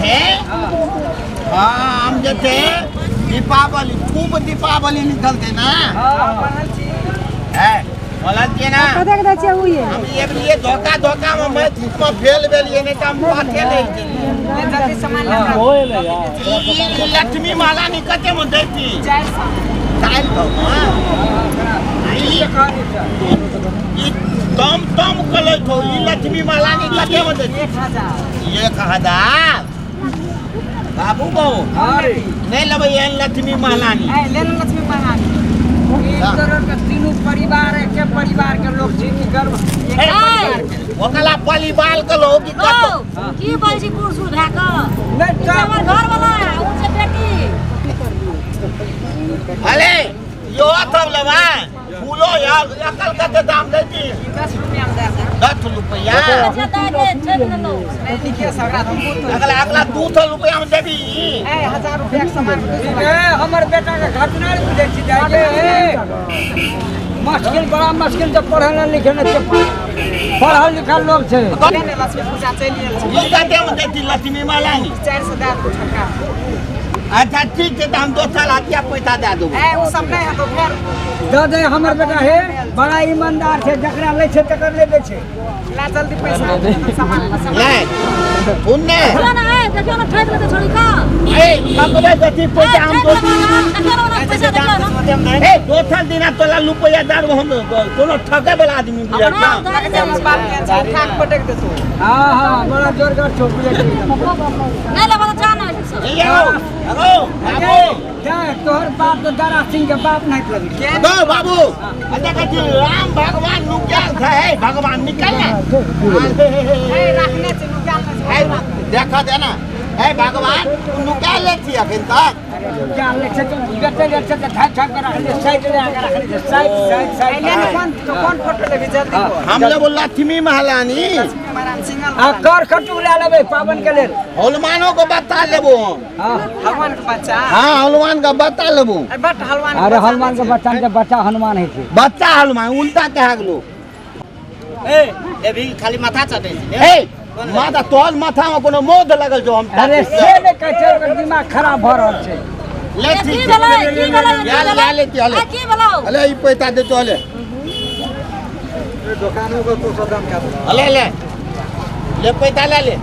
थे, हाँ हम जे थे दीपावली, खूब दीपावली निकलते ना। है बोलल छियै ना। कतेक दै छियै उ ये? हम ये लिए धोखा धोखा में मैट्रिक में फेल भेलियै, नहीं तो हम पाथे ले गेलियै। जल्दी सामान ले। ई लक्ष्मी माला नी कते में दैती? 400। 400। हाँ, ई तम तम कलै छौ। ई लक्ष्मी माला नी कते में दैती? 1000। 1000। बाबू बहु नहीं लेबै एहन लक्ष्मी महारानी? ए, ले ने लक्ष्मी महारानी। ई तरह के तीनू परिवार एके परिवार के लोग छी कि गर्व? ओकरा परिवार के लोग की हौ, की बोलै छी बूढ़ सूढ़ भए कऽ? नहि ई तऽ हमर घर वाला, उ छै बेटी। अरे यो सब लेबै फूलो यार, अकल कते दाम दैती? 10 रुपया में दे दे। 10 रुपया? अच्छा दए दे, ठकि लेलहुँ। नहीं लिखिए सगरा हम तो। अगला अगला 200 रुपया में देबी? ए, 1000 रुपया के सामान। ए, हमर बेटा के घटना नहि बुझै छी जाइके। मुश्किल, बड़ा मुश्किल से पढ़ल लिखल छै, पढ़ल लिखल लोग छै। ले ने लक्ष्मी पूजा चलि गेल छै। ई कते में दैती लक्ष्मी महारानी? 400 दए दू ठका। अच्छा ठीक छै, तऽ हम दोसर हाथिया पैसा दए देबो। ए, ओ सब नहि हेतौ फेर। दऽ दे हमर बेटा हे, बड़ा ईमानदार छै, जकरा लै छै तकर नहि दै छै। ला जल्दी पैसा, सामान सामान। नहीं सुन ने। देखियौ ने, ए, देखियौ ने, ठकि लेतै छोड़ी कऽ। ए, ठकबै कथी पैसा हम ए, ठकि लेबै ना, देखियौ ने, ओना पैसा देखियौ ने। ए, दोसर दिना तोला रुपैआ दए देबो। हम कोनो ठकै वाला आदमी बुझै ना, छौ? दए दे। हमर बाप के छै, ठाक पटक देतौ। हाँ, बड़ा जोरगर छौ, बुझै छी। नहि लेबै तऽ जा ने एहिसँ। ए यौ, हेलो बाबू। जा, तोहर बाप तऽ दारा सिंह के बाप नहीं लगे। दो बाबू, आ देखै छी राम भगवान नुकायल छै। हे भगवान, निकल ने। ए, राखने छै, नुकायल नहि छै। हे, देख दे ना। हे भगवान, तू नुकायल ले छी अखन तक? क्या ले छै तऽ बेटे ले छै तऽ ठाक ठाक के राखले, साइड ले आके राखले छै, साइड साइड ए, साइड। ले ने, कोन कोन फोटो लेबी? जल्दी बोल। हम लेबो लक्ष्मी महारानी। लक्ष्मी महारानी सिंगल। आ कर खटुक ले लेबै पाबन के लेल। हनुमानो के बता लेबो हम। हाँ। भगवान के बच्चा। हाँ, हनुमान के बता लेबो। ए, बट हलवान के अरे बच्चा। हनुमान के बच्चा के बच्चा हनुमान होइ छै। बच्चा हनुमान उल्टा कह गेलो। ए, अभी खाली माथा चटै छै। ए माथा, तोहर माथा में कोनो मोद लगल जो हम? अरे से नहि कहै छै, ओकर दिमाग खराब भऽ रहल छै। ले। ए, की ठीक छै। भेलै? की भेलै? की ले, ले, भेलै? ले, ले, ले। ए, की भेलौ? अले ई पैसा दे तो, अले अले ले ले पैसा ले ले।